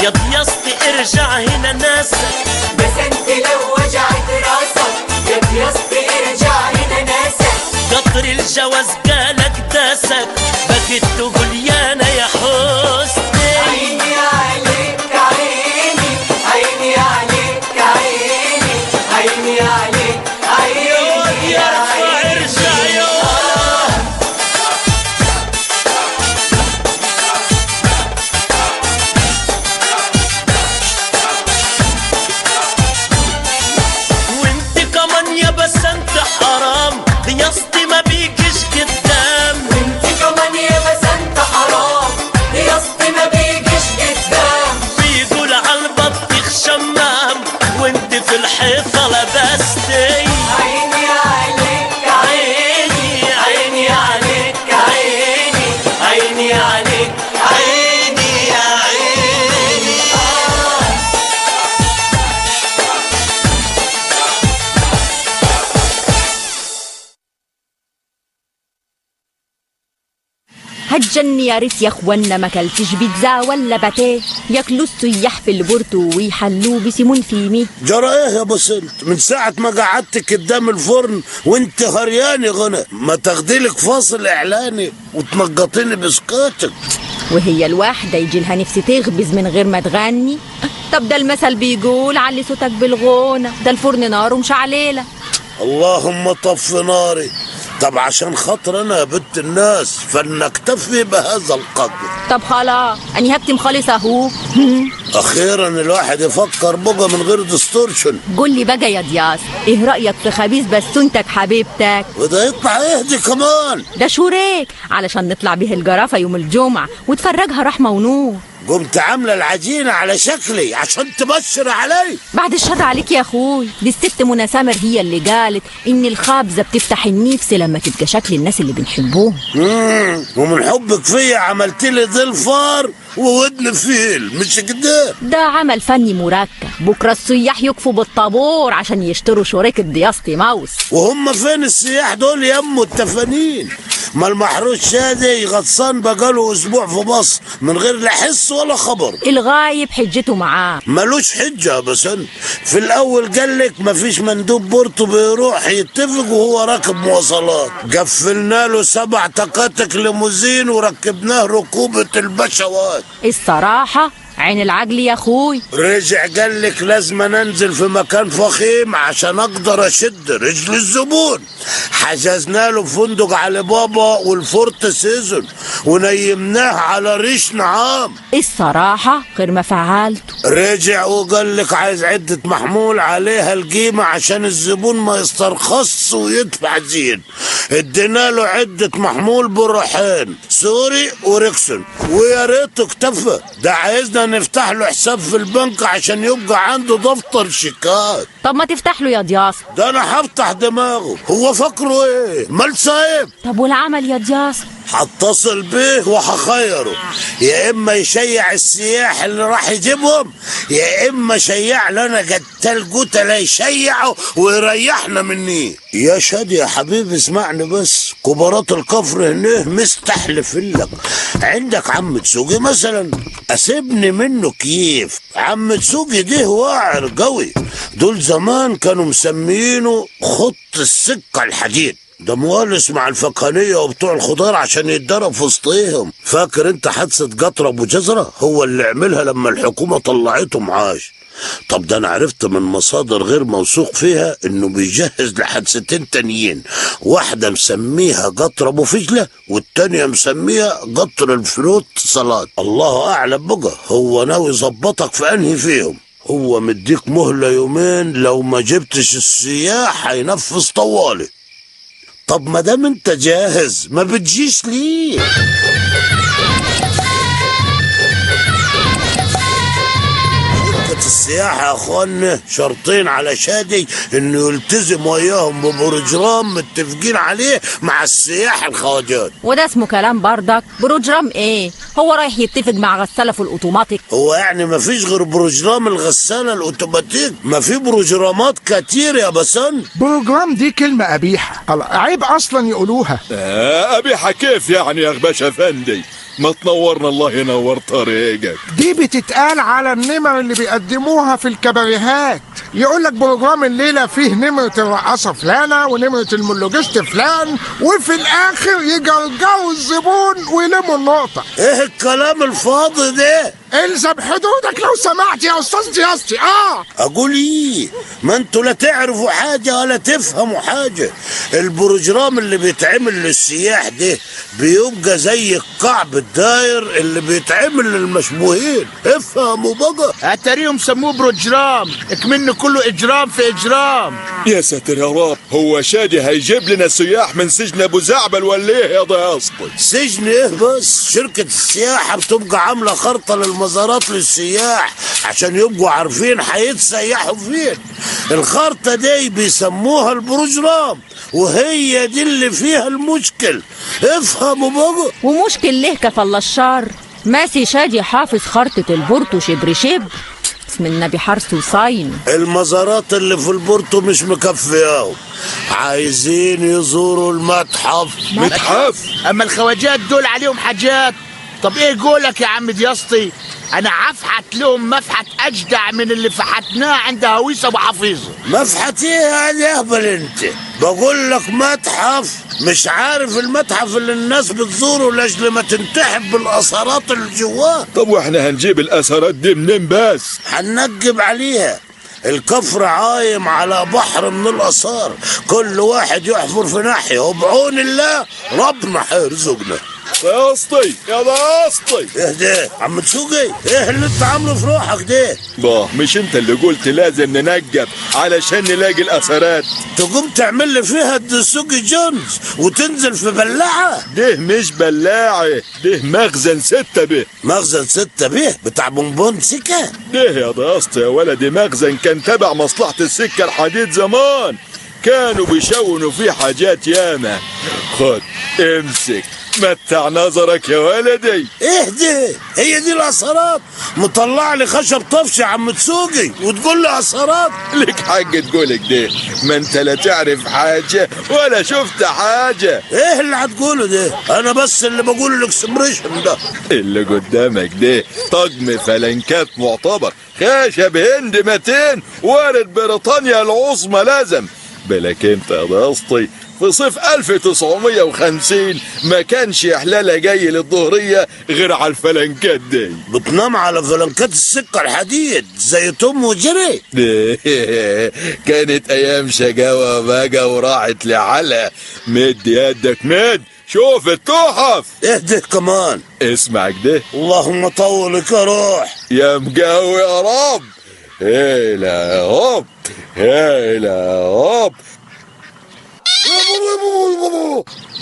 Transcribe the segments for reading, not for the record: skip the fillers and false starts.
يا ضياستي ارجع هنا ناسك. بس انت لو وجعت راسك يا ضياستي ارجع هنا ناسك. قطر الجواز قالك داسك، بكت غليانة يا حسني. عيني عليك عيني، عيني عليك عيني، عيني عليك عيني يا ارفع ارجع يا. وانت كمان يا بس انت حرام، ضياستي ما بيجيش قدام. وانت كمان يا بس انت حرام، ضياستي ما بيجيش قدام. بيقول عالبطيخ شمام، وانت في الحيطة لبستي. عيني عليك عيني، عيني عليك عيني، عيني عليك عيني يا عيني. هتجني يا ريت يا اخوانا ما كلتش بيتزا ولا باتيه، ياكلوا السياح في البورتو ويحلوه بسيمون فيمي. جرى ايه يا بسنت؟ من ساعة ما قعدتك قدام الفرن وانت هرياني غنى، ما تاخديلك فاصل اعلاني وتنقطيني بسكاتك. وهي الواحدة يجي لها نفس تخبز من غير ما تغني. طب ده المثل بيقول علي صوتك بالغنى، ده الفرن ناره مش عليلة. اللهم طف ناري. طب عشان خاطر انا يا بنت الناس فلنكتفي بهذا القدر. طب خلاص اني هكتم خالص اهو. اخيرا الواحد يفكر بقى من غير distortion. قول لي بقى يا دياس، ايه رأيك في خبيث بسونتك حبيبتك؟ وده يطلع يهدي كمان. ده شوريك علشان نطلع به الجرافة يوم الجمعة وتفرجها رحمة ونور. قمت عاملة العجينة على شكلي عشان تبشر علي. بعد الشر عليك يا اخوي، دي الست منى سامر هي اللي قالت ان الخبزة بتفتح النفس لما تبقى شكل الناس اللي بنحبوهم. ومن حبك فيا عملت لي ظل فار وودن فيل، مش كده؟ ده عمل فني مركب، بكره السياح يقفوا بالطابور عشان يشتروا شريكة ضياستي ماوس. وهم فين السياح دول يمو التفانين؟ ما المحروس شادي غطسان بقاله اسبوع في مصر من غير لا حس ولا خبر. الغايب حجته معاه. ملوش حجة يا بسنت. في الأول قال لك مفيش مندوب بورتو بيروح يتفق وهو راكب مواصلات. قفلنا له 7 تكاتك ليموزين وركبناه ركوبة البشوات. الصراحة عين العجل يا اخوي. رجع قال لك لازم ننزل في مكان فخيم عشان اقدر اشد رجل الزبون. حجزنا له فندق علي بابا والفورت سيزون ونيمناه على ريش نعام. الصراحة غير ما فعلته. رجع وقال لك عايز عدة محمول عليها القيمة عشان الزبون ما يسترخص ويدفع زين. ادينا له عدة محمول بروحين سوري وريكسون، ويا ريته اكتفى. ده عايزنا نفتح له حساب في البنك عشان يبقى عنده دفتر شيكات. طب ما تفتح له يا دياس. ده انا هفتح دماغه، هو فاكره ايه؟ مال سايب. طب والعمل يا دياس؟ هتصل بيه وهخيره، يا اما يشيع السياح اللي راح يجيبهم، يا اما شيع لنا قتال جوته لا يشيعه ويريحنا مني. يا شادي يا حبيبي اسمعني بس، كبارات الكفر هناه مستحلفين لك. عندك عم تسوقي مثلا، اسيبني منه كيف؟ عم تسوقي ده واعر قوي، دول زمان كانوا مسمينه خط السكة الحديد. ده موالس مع الفقهانية وبتوع الخضار عشان يتضرب في وسطيهم. فاكر انت حادثة قطر ابو جزرة؟ هو اللي عملها لما الحكومة طلعته معاش. طب ده انا عرفت من مصادر غير موثوق فيها انه بيجهز لحادثتين تانيين، واحدة مسميها قطر ابو فجلة والتانية مسميها قطر الفلوت صلاة. الله اعلم بقى هو ناوي يظبطك في انهي فيهم. هو مديك مهلة يومين، لو ما جبتش السياح هينفذ طوالي. طب ما دام انت جاهز ما بتجيش ليه؟ شركة السياحة يا اخوانا شرطين على شادي انه يلتزم وياهم ب program متفقين عليه مع السياح الخواجات. وده اسمه كلام بردك؟ program ايه؟ هو رايح يتفق مع غسالة في الاوتوماتيك؟ هو يعني ما فيش غير program الغسالة الاوتوماتيك؟ ما في بروجرامات كتير يا بسنت. program دي كلمة قبيحة، عيب اصلا يقولوها. قبيحة كيف يعني يا غباش افندي؟ ما تنورنا الله ينور طريقك. دي بتتقال على النمر اللي بيقدموها في الكباريهات. يقول لك program الليلة فيه نمره الرقاصه فلانه ونمره المونولوجيست فلان، وفي الاخر يجرجروا الزبون ويلموا النقطة. ايه الكلام الفاضي ده؟ الزم حدودك لو سمحت يا استاذ دياستي. اقول ايه؟ ما انتوا لا تعرفوا حاجة ولا تفهموا حاجة. ال program اللي بيتعمل للسياح ده بيبقى زي الكعب الداير اللي بيتعمل للمشبوهين. افهموا بقى. اتاريهم سموه program، اكمن كله اجرام في اجرام. يا ساتر يا رب، هو شادي هيجيب لنا سياح من سجن ابو زعبل ولا ايه يا ضياستي؟ سجن ايه بس؟ شركة السياحة بتبقى عاملة خرطة للمزارات للسياح عشان يبقوا عارفين هيتسيحوا فين. الخرطة دي بيسموها ال program، وهي دي اللي فيها المشكل. افهموا بقى. ومشكل ليه كفى الله الشر؟ ماسي شادي حافظ خرطة البورتو شبر شبر، اسم النبي حرس وصاين. المزارات اللي في البورتو مش مكفياهم، عايزين يزوروا المتحف. متحف؟ اما الخواجات دول عليهم حاجات. طب ايه قولك يا عم دياستي؟ انا عفحت لهم مفحت اجدع من اللي فحتناه عند هويس ابو حفيظة. مفحت ايه يا اهبل انت؟ بقول لك متحف. مش عارف المتحف اللي الناس بتزوره لاجل ما تنتحب بالاثارات اللي جواه. طب واحنا هنجيب الاثارات دي منين بس؟ هننجب عليها. الكفر عايم على بحر من الاثار، كل واحد يحفر في ناحية، وبعون الله ربنا هيرزقنا. يا اسطي يا اسطي، ايه ده عم تسوقي؟ ايه اللي انت عامله في روحك ده؟ باه مش انت اللي قلت لازم ننجب علشان نلاقي الاثارات؟ تقوم تعمل لي فيها الدسوقي جونز وتنزل في بلاعه؟ ده مش بلاعه، ده مخزن 6 ب. مخزن 6 ب بتاع بونبون سكة؟ ده يا ضياستي يا ولدي مخزن كان تبع مصلحة السكة الحديد زمان، كانوا بيشونوا فيه حاجات ياما. خد امسك متع نظرك يا ولدي. ايه ده؟ هي دي الاثارات؟ مطلع لي خشب طفش يا عم تسوقي وتقول لي اثارات؟ لك حق تقولك ده، ما انت لا تعرف حاجة ولا شفت حاجة. ايه اللي هتقوله ده؟ انا بس اللي بقول ال expression ده. اللي قدامك ده طقم فلنكات معتبر، خشب هند 200 وارد بريطانيا العظمى لازم. بلك انت يا ضياستي في صيف 1950 ما كانش يحلالة جاي للظهرية غير على الفلنكات دي. بتنام على فلنكات السكة الحديد زي توم وجيري؟ كانت ايام شقاوة بقى وراحت لحالها. مد يدك مد، شوف التحف. ايه ده كمان؟ اسمع كده. اللهم طولك يا روح يا مقاوي يا رب. هيلا هوب هيلا هوب.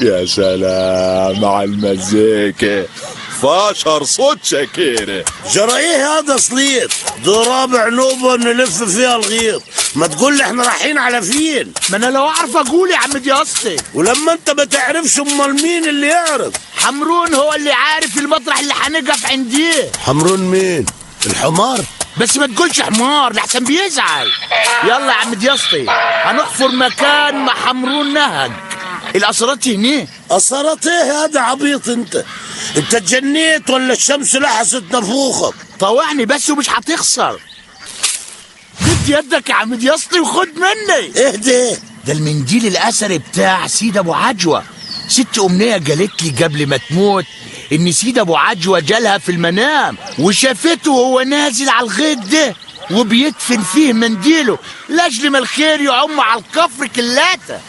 يا سلام على المزيكا، فاشر صوت شاكيرة. جرى ايه هذا سليط؟ ده رابع نوبة نلف فيها الغيط. ما تقول لي احنا رايحين على فين؟ ما انا لو اعرف اقول يا عم دياستي. ولما انت ما تعرفش امال مين اللي يعرف؟ حمرون هو اللي عارف المطرح اللي هنقف عنديه. حمرون مين؟ الحمار؟ بس ما تقولش حمار لحسن بيزعل. يلا يا عم دياستي هنحفر مكان ما حمرون نهج. الاثارات هنا. اثارات ايه هذا عبيط انت؟ انت اتجنيت ولا الشمس لحست نافوخك؟ طوعني بس ومش هتخسر. مد يدك يا عم دياستي وخد مني. ايه ده؟ ده المنديل الاثري بتاع سيد ابو عجوه. ست امنية قالت لي قبل ما تموت ان سيد ابو عجوه جالها في المنام وشافته وهو نازل على الغيط ده وبيدفن فيه منديله لاجل ما الخير يعم على الكفر كلاته.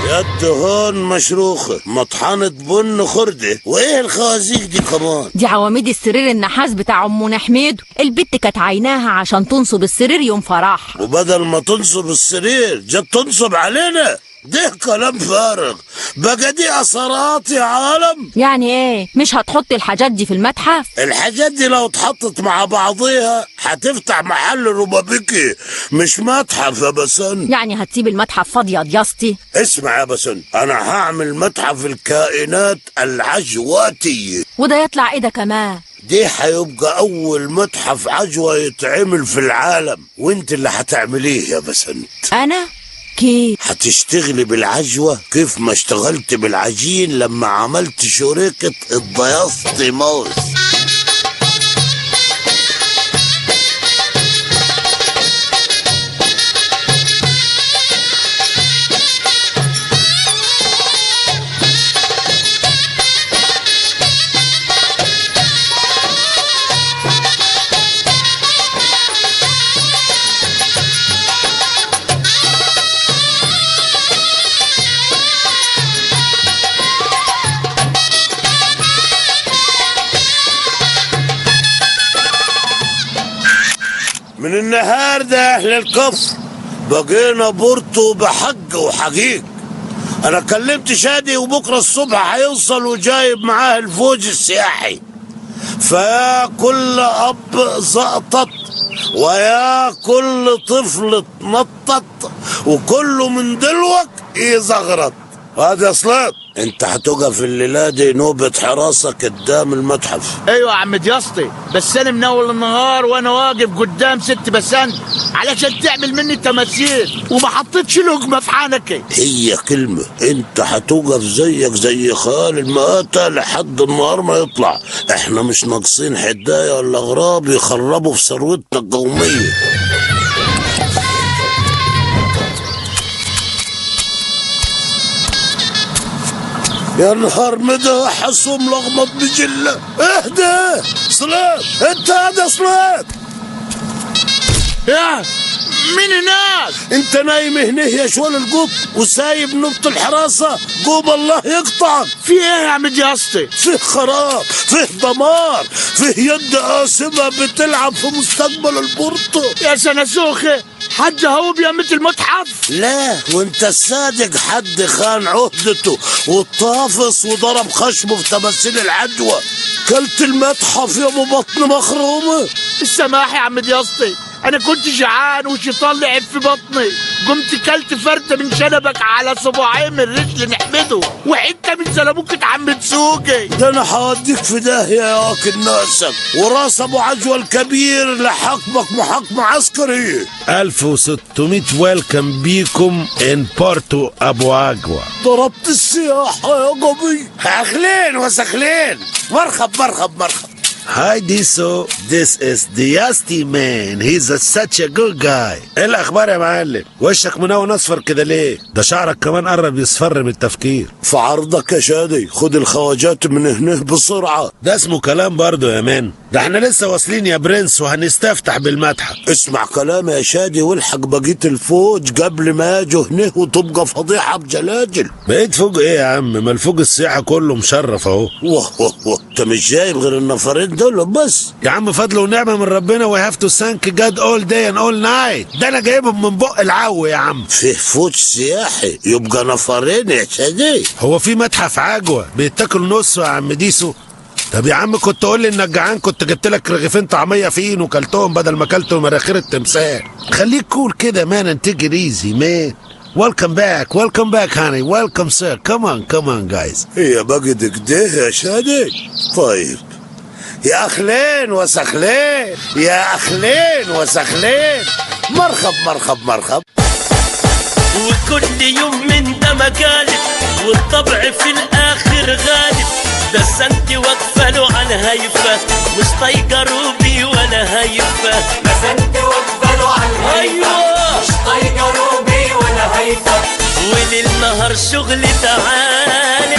يد هون مشروخة مطحنة بن خردة. وايه الخوازيق دي كمان؟ دي عواميد السرير النحاس بتاع ام حميد. البت كانت عيناها عشان تنصب السرير يوم فرح، وبدل ما تنصب السرير جت تنصب علينا. ده كلام فارغ بقى، دي اثارات يا عالم. يعني ايه مش هتحط الحاجات دي في المتحف؟ الحاجات دي لو اتحطت مع بعضيها هتفتح محل روبابيكي مش متحف يا بسن. يعني هتسيب المتحف فاضي يا دياستي؟ اسمع يا بسن، انا هعمل متحف الكائنات العجواتية. وده يطلع ايه ده كمان؟ دي هيبقى اول متحف عجوة يتعمل في العالم، وانت اللي هتعمليه يا بسنت. انا؟ كيف؟ هتشتغلي بالعجوة كيف ما اشتغلت بالعجين لما عملت شريكة الدياسطي موس. من النهار ده يا اهل الكفر بقينا بورتو بحق وحقيق. انا كلمت شادي وبكره الصبح هيوصل وجايب معاه الفوج السياحي. فيا كل اب زقطت ويا كل طفل اتنطط وكله من دلوك يزغرط. هذا سلط، انت هتقف الليلة دي نوبه حراسة قدام المتحف. ايوه يا عم دياسطي، بس انا من اول النهار وانا واقف قدام ست بسنت علشان تعمل مني تماثيل وما حطيتش لقمة في حنكي. هي كلمة، انت هتوقف زيك زي خال المقاتة لحد النهار ما يطلع. احنا مش ناقصين حداية ولا غراب يخربوا في ثروتنا القومية. يا نهار مدى حسهم لغمط بجلة. اهدى صلاة، انت هذا صلاة. يا مين هناك؟ انت نايم هنا يا شوال القط وسايب نبط الحراسة. قوم الله يقطعك. في ايه يا عم دياسطي؟ فيه خراب، فيه دمار، فيه يد قاسمة بتلعب في مستقبل البورتو. يا سنسوخي، حد هوب يا مثل المتحف؟ لا وانت الصادق، حد خان عهدته والطافس وضرب خشمه في تماثيل العدوى. كلت المتحف يا ابو بطن مخرومه. السماح يا عم دياسطي، انا كنت جعان وشيطان لعب في بطني، قمت كلت فردة من شنبك على صباعين من رجل نحمده وحتة من زلموكة عم تسوقي. ده انا هوديك في داهية يا واكل ناسك وراس ابو عجوه الكبير لحكمك محاكمة عسكرية. 1600 welcome بيكم in بورتو ابو عجوه. ضربت السياحة يا قبي. اهلين وسهلين، مرحب مرحب مرحب. Hi Diso, this is Diasti man. He's such a good guy. ايه الاخبار يا معلم؟ وشك منون اصفر كده ليه؟ ده شعرك كمان قرب يصفر من التفكير. في عرضك يا شادي، خد الخواجات من هنا بسرعة. ده اسمه كلام برضه يا man، ده احنا لسه واصلين يا برنس وهنستفتح بالمتحف. اسمع كلامي يا شادي والحق بقية الفوج قبل ما يجوا هنا وتبقى فضيحة بجلاجل. بقيت فوق ايه يا عم؟ ما الفوج السياحة كله مشرف اهو. واه واه واه، انت مش جايب غير النفرين دول بس؟ يا عم فضل ونعمة من ربنا، we have to thank God all day and all night. ده انا جايبهم من بق العو يا عم. فيه فوج سياحي يبقى نفرين يا شادي. هو في متحف عجوة بيتاكل نصه يا عم ديسو؟ طب يا عم كنت قول لي انك جعان كنت جبت لك رغيفين طعميه فين وكلتهم بدل ما كلتهم مناخير التمثال. خليك cool كده man and take it easy man. Welcome back, welcome back honey, welcome sir. Come on, come on guys. هي بقت كده يا شادي؟ طيب يا اخلين وسخلين، يا اخلين وسخلين، مرحب مرحب مرحب. وكل يوم من ده مجالب والطبع في الاخر غالب. ده السنت واقفة له على الهيفا، مش طايقة روبي ولا هيفا. بسنت واقفة له على الهيفا، أيوة. مش طايقة روبي ولا هيفا. وليل نهار شغل تعالي.